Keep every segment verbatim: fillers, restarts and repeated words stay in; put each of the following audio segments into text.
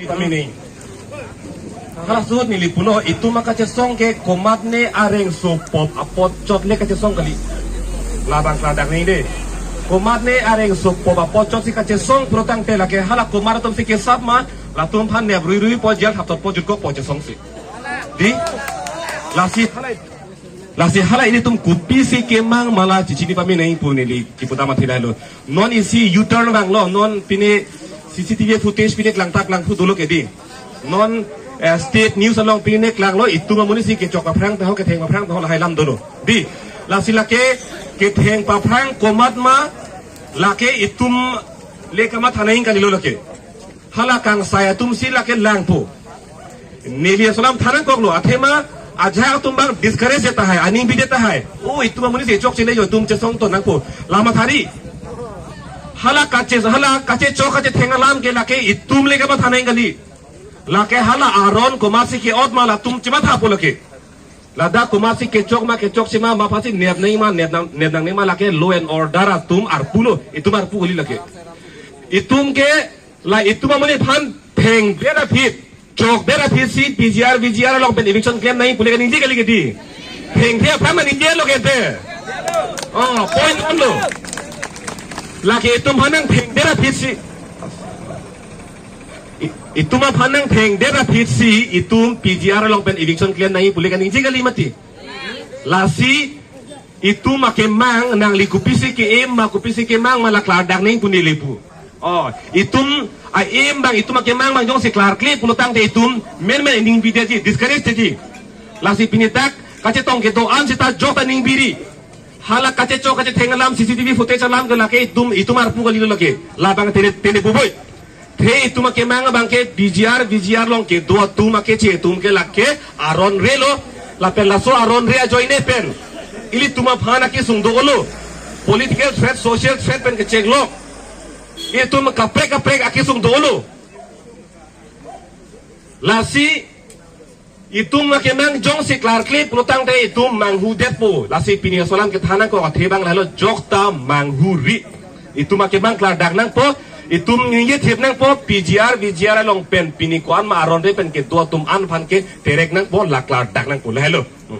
Pamini. Hala ahut neli pulo, itum akachesong ke komatne areng sopop apot chot le kachesong kali. Labang klardak nang de. Komatne areng sopop apot chot si kachesong pulotangte lake hala komat atum si kesap ma, latum aphan nep ruirui po, jel thapthop po, jutkok po chesong si. Di? Lasi, lasi hala ilitum kopisi kemang ma la chechini pame nang pu neli kipu ta mathila lo. Non isi U-turn vanglo, non pine C C T V footage pine klang tak lang thu dolo ke di. Non, eh, state news along pine klanglo, itum amonit si kechok paphrang taho, ketheng paphrang taho lahai alam dolo. Di, lasi lake ketheng paphrang komat ma, lake itum le kamatha nang kalilo lake. Hala kangsai atum si lake langpo. Neli aso alam than nangkoklo, athema ajahak atum abang discourage tahai, aning bide tahai. O, itum amonit si chokche le jo, itum chesong to nangpo. La mathari. Hala kache, hala kachechok kachetheng alam ke lake itum le kamatha nang kali. Lake hala aron komatsi ke-ot ma latum chemathapo lake. Ladak komatsi kechok ma kechokche ma, ma aphansi nep nang ma, nep nang, nep nang ma lake law and order atum arpu lo, itum arpu kali lake. Itum ke la itum amonit aphan thengdet aphi, chokdet aphi si P G R, V G R along pen eviction klem nang pu le kaningje kali ke di. Thengdet aphan ma ningjelo ke te. Oh, point on lo. Lake itum aphan nangthengdet aphi si. I-, itum aphan nangthengdet aphi si, itum P G R along pen eviction klem nang pu le kaningje kali mati. Lasi, itum akemang nangli kopisi ke-em ma kopisi kemang ma la klardak nang pu neli pu. Oh, itum a-em abang, itum akemang abang jongsi klarkle pulotangte itum menmen ining bide ji, discourage ji. Lasi pini tak kachetong kedo-an seta jok ta ning biri. Hala kachechok kachetheng alam, C C T V footage alam ke lake itum, itum arpu kalilo lake. Labang tene, tene buboi. The itum akemang abang ke P G R, V G R along kedo atum akeche atum ke lake aron re lo. Lapen laso aron re ajoine pen ilitum aphan akesung dolo. Political threat, social threat pen kechek lo. Itum kaprek kaprek akesung dolo. Lasi itum akemang jongsi klarkle pulotangte itum manghudetpo. Lasi pini aso alam kethan nangkok athe abang lahelo, jok ta manghuri. Itum akemang klardak nangpo, itum ningje thip nangpo, P G R, V G R along pen pini ko-an ma aron re pen kedo atum an aphan ke terek nangpo, la klardak nangpo, lahelo. Hmm.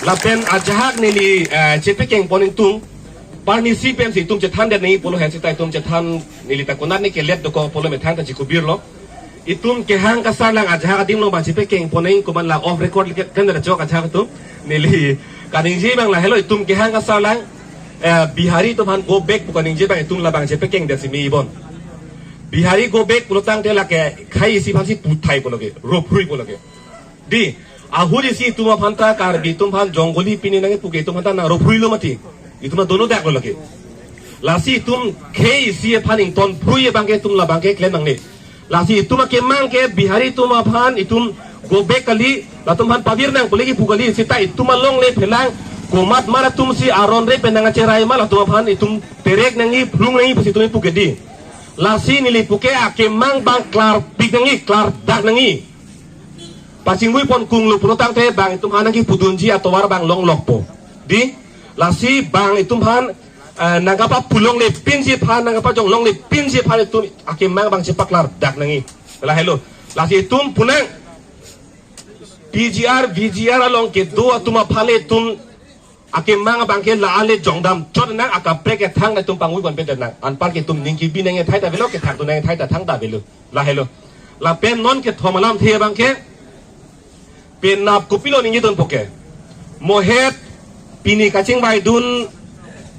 Lapen ajahak neli, eh, chepekeng pon ingtung, parnisi pensi itum chethan det nang pulo hen seta itum chethan neli ta konat ne kelet dokok pulo methang ta chikubir lo. Itum kehang kasarlang ajahak adim lo bang chepekeng pon nang komat la off record ke kan da chok ajahak atum. Neli kaningje abang lahelo, itum kehang kasarlang, eh, Bihari atum aphan go back pu kaningje abang itum labang chepekeng det si me ibon. Bihari go back pulotangte lake khei isi aphansi puthai pulo ke, rophrui pulo ke. Di, ahut isi itum aphan ta Karbi atum aphan Jongali pine nang pu ke itum aphan ta nang rophrui lo mati. Itum ta dono dak lo lake. Lasi itum khei isi aphan ingtonphrui abang ke itum labang ke klem nangne. Lasi itum akemang ke Bihari atum aphan itum go back kali, latum aphan pavir nang pu le kipu kali, seta itum along le phelang komat mar atum si aron re pen nangcherai ma latum aphan itum terek nangji, phlung nangji pusi itum pu ke di. Lasi neli pu ke akemang abang klarpik nangji, klardak nangji. Pachingvui pon kung lo pulotangte bang itum aphan nangkipudunji atovar abang longlokpo. Di, lasi bang itum aphan, eh, nangkapaphu longle pinji aphan, nangkapajong longle pinji aphan itum akemang abang chepaklardak nangji. Lahelo. Lasi itum punang P G R, V G R along kedo atum aphan le itum akemang abang ke la ale jongdam chot nang, akaprek kethang nang itum pangvui pon pedet nang. Anpar ke itum ning kebi nang ethai ta avelo, kethak dun nang ethai ta thangta avelo. Lahelo. Lapen non kethom alamthe abang ke penap kopilo ningje dunpo ke. Mohet pini kachingvai dun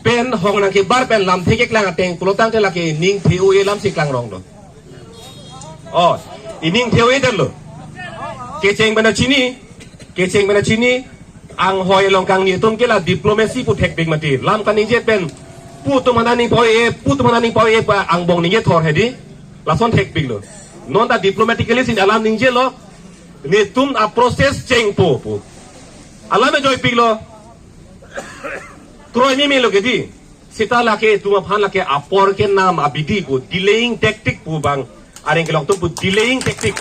pen hong nangkebar pen lamthe keklang ateng pulotangte lake ning the-o-e alam si klangrong do. Oh, ining the-o-e det lo. Kecheng pen ta chini, kecheng pen ta chini, anghoi along kangni atum ke la diplomacy pu thekpik mati. Lam kaningje pen, pu atum aphan ta ning pa-o-e, pu atum aphan ta ning pa-o-e pu angbong ningje thor hedi. Lason thekpik lo. Non ta diplomatically si alam ningjelo. Netum aprocess chengpo pu. Alam ajoipik lo. Kroi meme lo ke di. Seta lake itum aphan lake apor kenam abidi pu, delaying tactic pu bang. Areng kelok atum pu delaying tactic.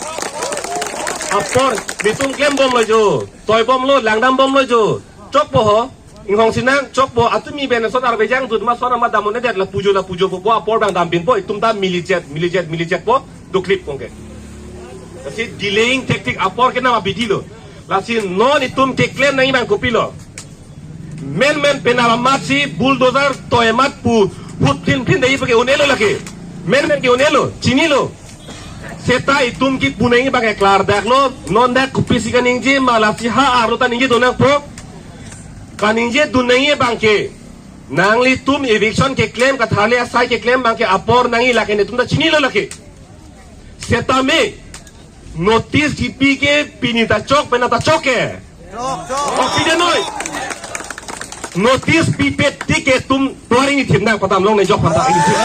Apor, netum klembom lo jo, toibom lo, langdambom lo jo. Chokpo ho. Inghong sinang chokpo, atumi ben son arve jangdun ma son ama damon edet, la pujo la pujo po, apor bang dampinpo, itum ta milijet, milijet, milijetpo, doklippo ke. Lasi delaying tactic apor ke nama bidi lo. Lasi non itum keklem nangji abang kopilo. Menmen penap amatsi bulldozer toy amat pu, hut phin phin dei pu ke un-elo lake. Menmen ke un-elo, chinilo. Seta itum kipu nangji abang ke klardaklo, non dak kopisi kaningje ma, lasi ha arlo ta ningje do nangpo. Kaningje dun nangji abang ke, nanglitum eviction keklem, katharli asai keklem abang ke apor nangji lake, netum ta chinilo lake. Setame notice kipi ke pini ta chok, penap ta chok ke. Chok, chok. O, pide noi. Notice pipe tik ke itum tuari ni thim nang patam long ne jok panta ini thim.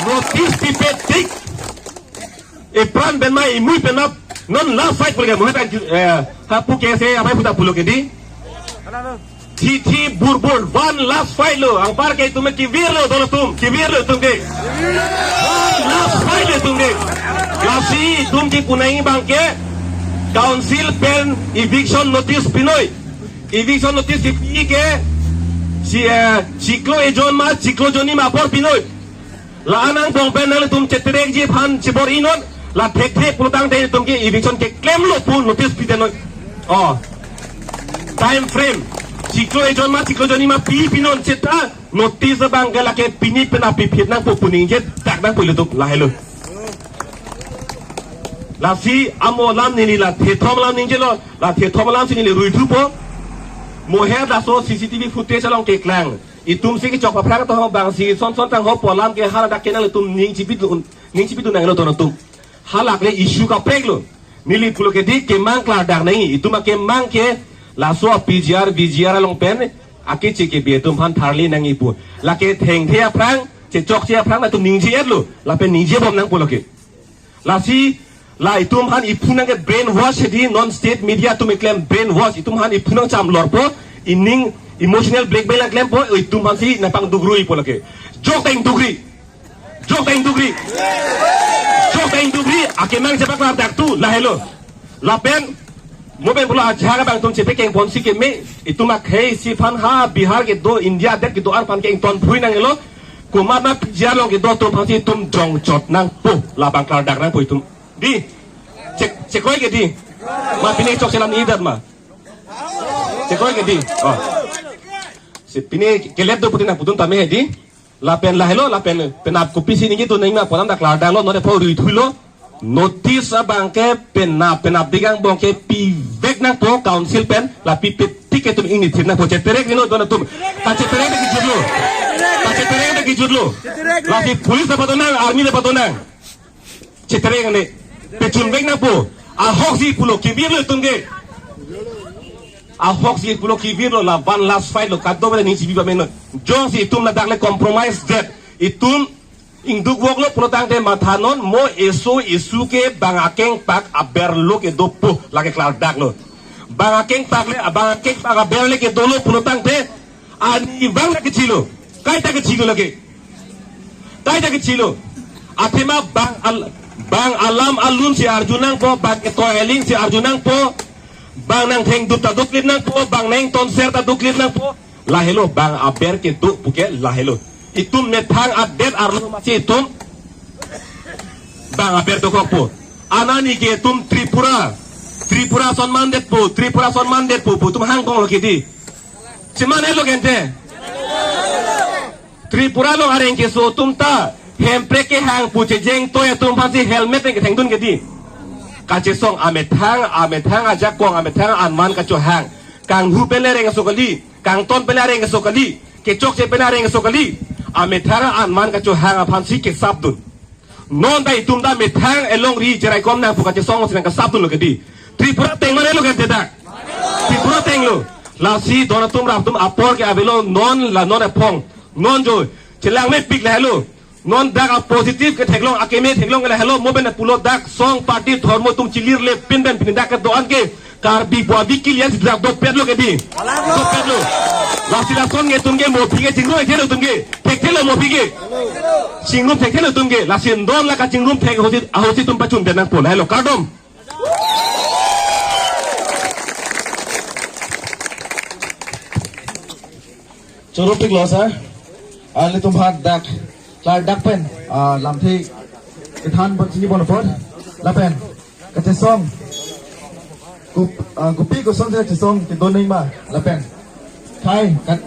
Notice pipe tik. Epran pen ma, imui pen ma, non last fight pulo ke, mo hetan, eh, ha pu ke se, apai puta pulo ke di. Thi thi bur bur, one last fight lo, anpar ke itum ke kevir lo, dolo tum, kevir lo itum ke. One last fight lo itum ke. Lasi itum kipu nangji abang ke, council pen eviction notice pinoi. Eviction notice kipi ke, si, eh, chiklo ejon ma, chiklo jonni ma apor pinoi. La-an angbong pen nanglitum cheterekji aphan chibor-inon, la thekthe pulotangte itum ke eviction keklemlo pu notice pite noi. O. Time frame. Chiklo ejon ma, chiklo jonni ma pi pinon seta notice abang ke lake pini penap piphit nangpo pu ningjedak nangpo ilitum, lahelo. Lasi amo alam neli la thethom alam ningjelo, la thethom alamsi neli ruithupo. Moher laso C C T V footage along keklang. Itumsi kechok paphrang to ho, bangsi son son tang ho pu alam ke haladak ke nanglitum ning chipidun, ning chipidun nanglo to nangtum. Halakle issue kaprek lo. Neli pulo ke di kemang klardak nangji. Itum akemang ke laso P G R, V G R along pen akeche kebi atum aphan tharli nangji pu. Lake thengthe aphrang, chechokche aphrang latum ningje-etlo. Lapen ningjebom nangpo lake. Lasi, la itum aphan iphu nang ke brainwash di, non state media atum keklem brainwash, itum aphan iphu nang cham lorpo, ining emotional blackmail nangklempo, itum aphansi nangpangduk ruipo lake. Jok ta ingduk ri. Jok ta ingduk ri. Jok ta ingduk ri, akemang chepaklap dak tu, lahelo. Lapen, mo pen pulo ajahak abang itum chepekeng ponsi keme, itum akhei isi aphan ha Bihar kedo, India adet kedo-an aphan ke ingtonphui nanglo, komat ma P G R along kedo atum aphansi itum jongchot nangpo, labang klardak nangpo itum. Di, chek, chekoi ke di. Ma pine chokche alam ni idat ma. Chekoi ke di. O. Si pine kelet do putin nangpudun tame di. Lapen lahelo, lapen penap kopisi ningje do nangma pu alam dak klardaklo, non apor ruithulo. Notice abang ke penap, penapdik angbong ke pivek nangpo council pen, la pipe tik ke itum ingni thim nangpo, cheterek nino don atum. Kacheterek ta kejutlo. Kacheterek ta kejutlo. Lasi police ta patonang, army ta patonang. Cheterek ne. Pechunvek nangpo. Ahoksi pulo kevirlo itum ke. Ahoksi pulo kevirlo, la one last fight lo, kadokave ning chibi ba meno. Jongsi itum ladak le compromise det. Itum ingdukvoklo pulotangte mathanon, mo eso esu ke bang akengpak aberlo kedopo, lake klardaklo. Bang akengpak le, bang akengpak aberle kedolo pulotangte, ani bang lake chilo. Kaita kechilo lake. Kaita kechilo. Athema bang al-, bang alam alun si arju nangpo, bang ketoiling si arju nangpo, bang nangthengdup ta doklip nangpo, bang nangtonser ta doklip nangpo. Lahelo, bang aber kedo puke lahelo. Itum methang adet arlo masi itum bang aber dokokpo. Anani ke itum Tripura, Tripura sonman detpo, Tripura sonman detpo pu itum hangkonglo ke di. Cheman-etlo ke ante. Tripura along areng keso atum ta hemprek kehang pu chejeng toi atum aphansi helmet nangkethengdun ke di. Kachesong amethang, amethang ajakong, amethang anman kachohang. Kanghu pen le areng keso kali, kangton pen le areng keso kali, kechokche pen le areng keso kali. Amethang anman kachohang aphansi kesapdun. Non ta itum ta methang elongri cheraikom nangpu kachesong si nangkesapdunlo ke di. Tripura ateng man-etlo ke ante dak. Tripura atenglo. Lasi don atum rap atum apor ke avelo, non la non aphong. Non jo chelang mepik lahelo. Non dak apositive ketheklong, akeme theklong ke lahelo, mo pen pulo dak song party dhormo atum chilirle pinpen pini dak kedo-an ke Karbi pu avi kilian si dak dopetlo ke di. Dopetlo. Lasi lason ke itum ke mo aphi ke chingrum thekthelo itum ke. Thekthelo mo aphi ke. Chingrum thekthelo itum ke. Lasi don la kachingrum thek ahosi, ahosi itum pachun det nangpo, lahelo, kardom. Choro piklo sir. Ilitum aphan dak klardak pen, ah, lamthe kethan bot chini bon apot. Lapen kachesong kup, ah, kopi kosonsi kachesong kedo nangji ma. Lapen khei kat